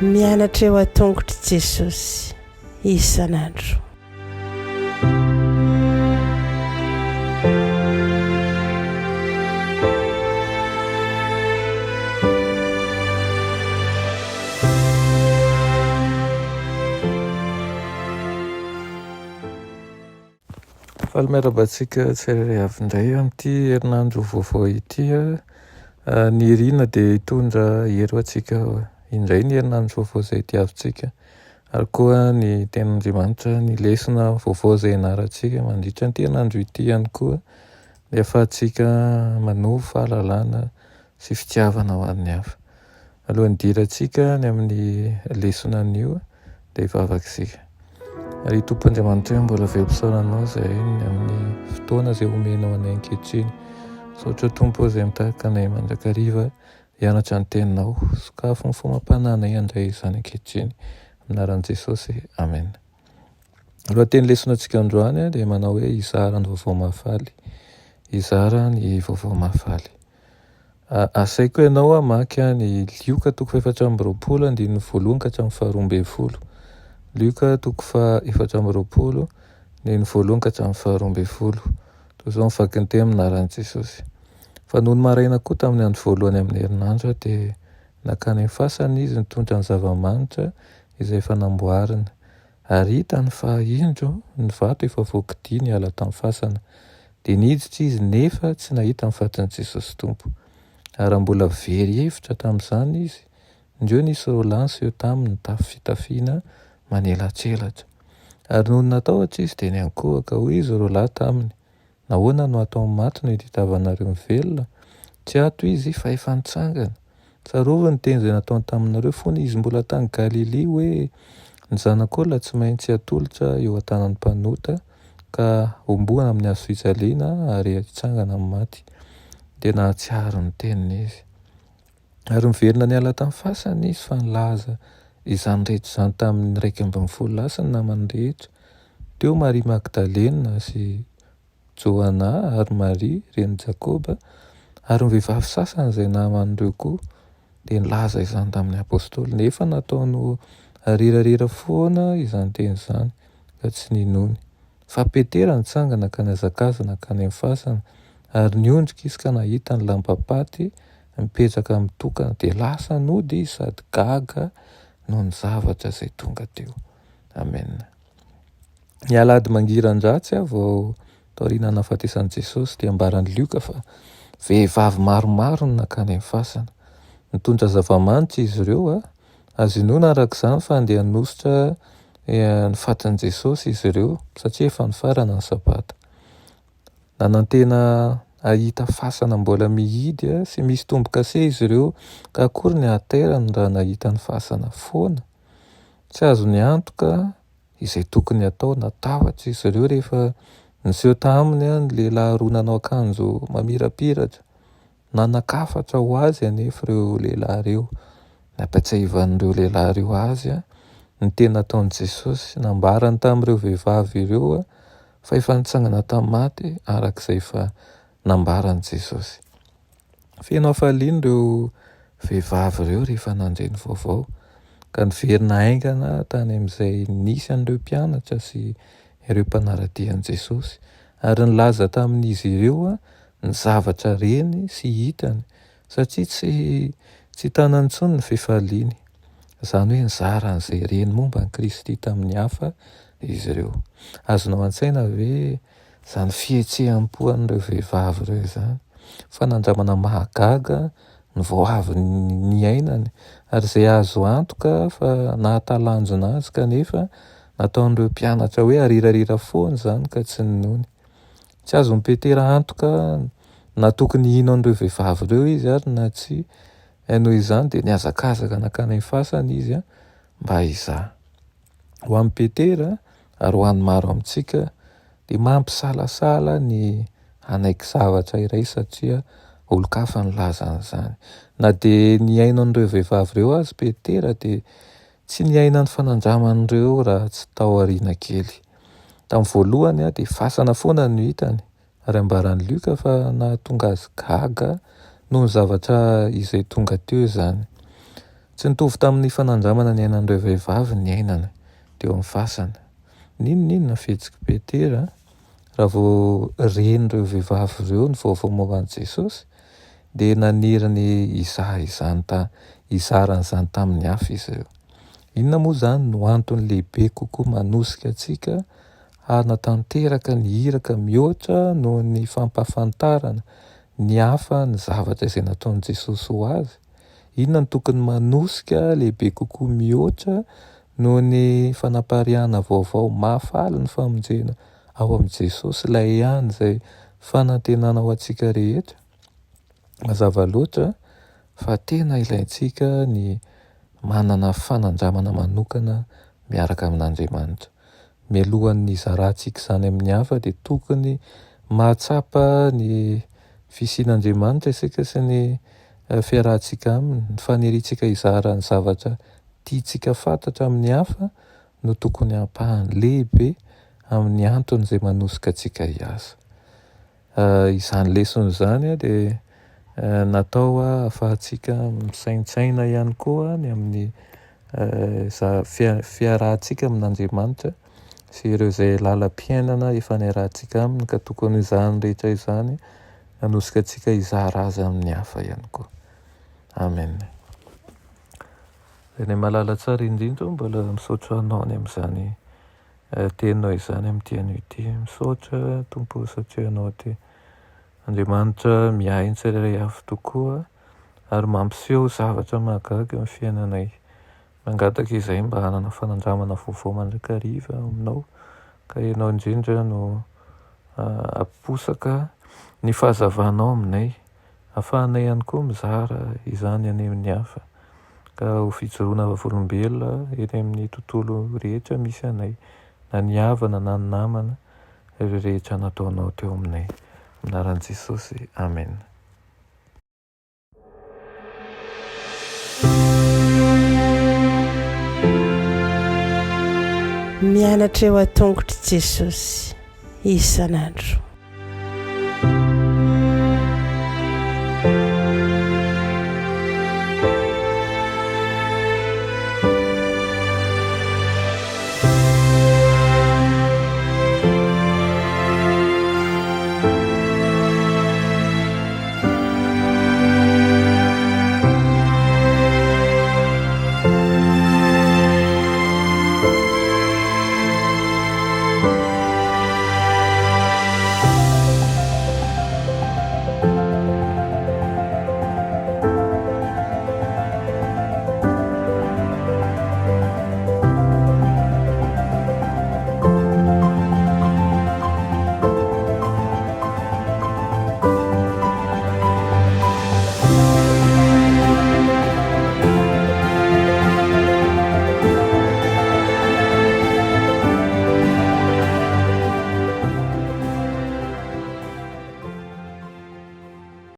Mianatra eo an-tongotr'i Jesosy isan'andro. Faly miarahaba antsika tsirairay avy indray amin'ity herinandro vaovao ity. Ny irina dia hitondra hery ho antsika indray ny herinandro vaovao izay diavintsika. Ary koa ny tenin'Andriamanitra, ny lesona vaovao izay ianarantsika mandritra an'ity herinandro ity ihany koa dia ahafahantsika manovo fahalalana sy fitiavana ho an'ny hafa. Alohan'ny hidirantsika ny amin'ny lesona anio dia hivavaka isika. Ry Tompo Andriamanitra mbola velom-pisaorana Anao izahay ny amin'ny fotoana izay omenao anay ankehitriny. Misaotra Tompo izay mitarika anay mandrakariva hianatra ny Teninao. Sokafy ny fo amam-panahinay handray izany ankehitriny. Amin'ny anaran'i Jesosy, Amen. Lohateny lesona antsika androany dia manao hoe hizara ny vaovao mahafaly. Hizara ny vaovao mahafaly. Asaiko ianao hamaky ny Lioka toko fahefatra amby roapolo andininy voalohany ka hatramin'ny faharoa ambin'ny folo. Lioka toko faha-24 andininy voalohany ka hatramin'ny faharoa ambin'ny folo. Toy izao ny vakin'ny teny amin'ny anaran'i Jesosy. Fa nony maraina koa tamin'ny andro voalohany amin'ny herinandro dia nankany amin'ny fasana izy nitondra ny zava-manitra izay efa namboarina. Ary hitany fa indro ny vato efa voakidia niala tamin'ny fasana. Dia niditra izy nefa tsy nahita ny fatin'i Jesosy Tompo. Ary raha mbola very hevitra tamin'izany izy, indreo nisy roa lahy niseho taminy nitafy fitafiana manelatselatra. Ary nony natahotra izy dia niankohoka, hoy izy roa lahy taminy, Nahoana no ato amin'ny maty no itadiavanareo ny velona? Tsy ato izy, fa efa nitsangana. Tsarovy ny teny izay nataony taminareo fony izy mbola tany Galilia hoe, Ny Zanak'olona tsy maintsy hatolotra eo an-tanan'ny mpanota, ka homboana amin'ny hazo fijaliana ary hitsangana amin'ny maty. Dia nahatsiaro ny teniny izy. Ary niverina niala tamin'ny fasana izy fa nilaza izany rehetra izany tamin'ny 11 lahy sy ny namany rehetra. Teo Maria Magdalena sy Johana ary Maria renin'i Jakoba ary ny vehivavy sasany izay naman'ireo koa dia nilaza izany tamin'ny apostoly. Nefa nataony ho arirarira foana izany teny izany ka tsy ninoany. Fa Petera nitsangana ka nihazakaza nankany amin'ny fasana ary niondrika izy ka nahita ny lambam-paty mipetraka mitokana dia lasa nody izy sady gaga noho ny zavatra izay tonga teo. Amen. Ny alahady mangiran-dratsy vao taorian'ny nahafatesan'i Jesosy dia ambaran'i Lioka fa vehivavy maromaro no nankany amin'ny fasana. Nitondra zava-manitra izy ireo. Azo inoana araka izany fa handeha hanosotra ny fatin'i Jesosy izy ireo satria efa nifarana ny Sabata. Nanantena hahita fasana mbola mihidy sy misy tombo-kase izy ireo ka akory ny hatairany raha nahita ny fasana foana. Tsy azony antoka izay tokony hatao. Natahotra izy ireo rehefa niseho taminy ny lehilahy roa nanao akanjo mamirapiratra. Nanan-kafatra ho azy anefa ireo lehilahy ireo. Nampatsiahivan'ireo lehilahy ireo azy ny teny nataon'i Jesosy. Nambarany tamin'ireo vehivavy ireo fa efa nitsangana tamin'ny maty araka izay efa nambaran'i Jesosy. Feno hafaliana ireo vehivavy ireo rehefa nandre ny vaovao, ka niverina haingana tany amin'izay nisy an'ireo mpianatra sy ireo mpanara-dia an'i Jesosy, ary nilaza tamin'izy ireo ny zavatra reny sy hitany, satria tsy tsy tanany intsony ny fifaliany. Izany hoe nizara an'izay reny momba an'i Kristy tamin'ny hafa izy ireo. Azonao an-tsaina ve Izany fihetseham-po an'ireo vehivavy ireo izany. Fanandramana mahagaga no vao avy niainany ary izay azo antoka fa nahatalanjona azy kanefa nataon'ireo mpianatra hoe arirarira foana izany ka tsy ninoany. Tsy azon'i Petera antoka na tokony hino an'ireo vehivavy ireo izy ary na tsia. Noho izany dia nihazakazaka nankany amin'ny fasana izy mba hizaha. Ho an'i Petera ary ho an'ny maro amintsika dia mampisalasala ny hanaiky zavatra iray satria olon-kafa nilaza an'izany. Na dia nihaino an'ireo vehivavy ireo aza Petera dia tsy niaina ny fanandraman'ireo raha tsy tao aoriana kely. Tamin'ny voalohany dia fasana foana no hitany. Ary ambaran'i Lioka fa nahatonga azy gaga noho ny zavatra izay tonga teo izany. Tsy nitovy tamin'ny fanandramana niainan'ireo vehivavy ny niainany teo amin'ny fasana. N'inon'inona fihetsik'i Petera, raha vao ren'ireo vehivavy ireo ny vaovao momba an'i Jesosy, dia naniry ny hizaha izany ta, hizara an'izany tamin'ny hafa izy ireo. Inona moa izany no antony lehibe kokoa manosika antsika hanatanteraka ny iraka mihoatra noho ny fampahafantarana ny hafa ny zavatra izay nataon'i Jesosy ho azy? Inona no tokony manosika lehibe kokoa mihoatra noho ny fanapariahana vaovao mahafaly ny famonjena ao amin'i Jesosy, ilay ihany izay fanantenana ho antsika rehetra? Mazava loatra fa tena ilaintsika ny manana fanandramana manokana miaraka amin'Andriamanitra. Mialohan'ny hizarantsika izany amin'ny hafa dia tokony mahatsapa ny fisian'Andriamanitra isika sy ny fiarahantsika aminy, ny faniriantsika hizara ny zavatra tiantsika fantatra amin'ny hafa no tokony ampahany lehibe amin'ny antony izay manosika antsika hiasa. Izany lesona izany dia natao ahafahantsika misaintsaina ihany koa ny amin'ny fiarahantsika amin'Andriamanitra sy ireo izay lalam-piainana efa niarahantsika aminy ka tokony izany rehetra izany hanosika antsika hizara azy amin'ny hafa ihany koa. Amen. Renay malala tsara indrindra mbola misaotra anao ny amin'izany teninao izany amin'ity anio ity. Misaotra Tompo satria ianao dia Andriamanitra miahy ny tsirairay avy tokoa ary mampiseho zavatra mahagaga eo amin'ny fiainanay. Mangataka izahay mba hanana fanandramana vaovao mandrakariva aminao ka ianao indrindra no hampiposaka ny fahazavanao aminay. Ahafahanay ihany koa mizara izany any amin'ny hafa ka ho fijoroana vavolombelona eny amin'ny tontolo rehetra misy anay, na ny havana na ny namana, ireo rehetra nataonao teo aminay. Amin'ny anaran'i Jesosy, Amena. Mianatra eo an-tongotr'i Jesosy isan'andro.